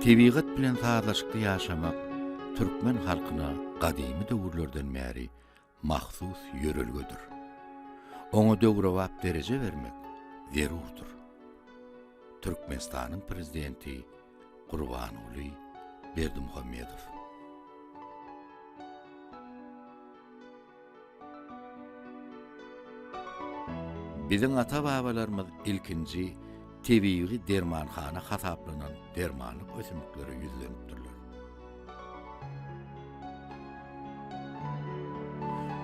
Tebigat bilen sazlaşykda ýaşamak türkmen halkyna gadymy döwürlerden bäri mahsus ýörelgedir. Oňa döwrebap dereje bermek zerurdyr. Türkmenistanyň Prezidenti Gurbanguly Berdimuhamedow. Biziň ata-babalarymyz ilkinji tebigy dermanhana hasaplanan dermanlyk ösümliklere ýüzlenipdirler.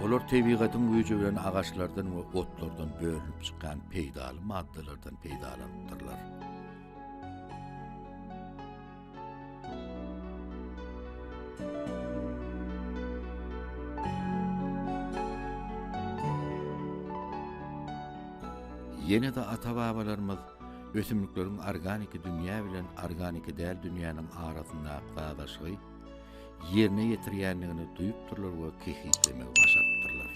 Olar tebigatyň güýji bilen agaçlardan we otlardan bölünip çykýan peýdaly maddalardan peýdalanypdyrlar. Ýene-de ata-babalarymyz ösümlikleriň organiki dünýä bilen organiki däl dünýäniň arasyndaky sazlaşygy ýerine ýetirýändigini duýupdyrlar we kesgitlemegi başarypdyrlar.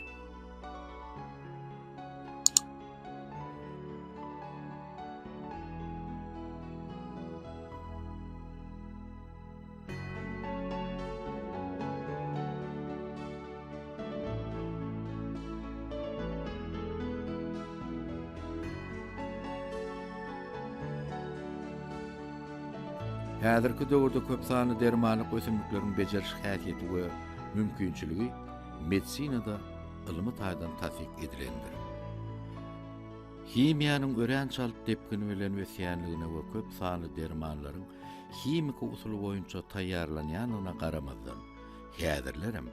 Häzirki döwürde köp sanly dermanlyk ösümlikleriň bejeriş häsiýeti we mümkinçiligi medisinada ylmy taýdan tassyk edilendir. Himiýanyň örän çalt depgin bilen ösýänligine we köp sanly dermanlaryň himiki usuly boýunça taýýarlanýandygyna garamazdan, häzirlerem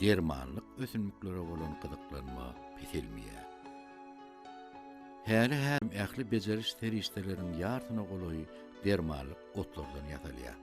dermanlyk ösümliklere bolan gyzyklanma peselmeýär. Häli-häzir ähli bejeriş serişdeleriň ýarsyna golaýy dermanlyk otlardan ýasalýar.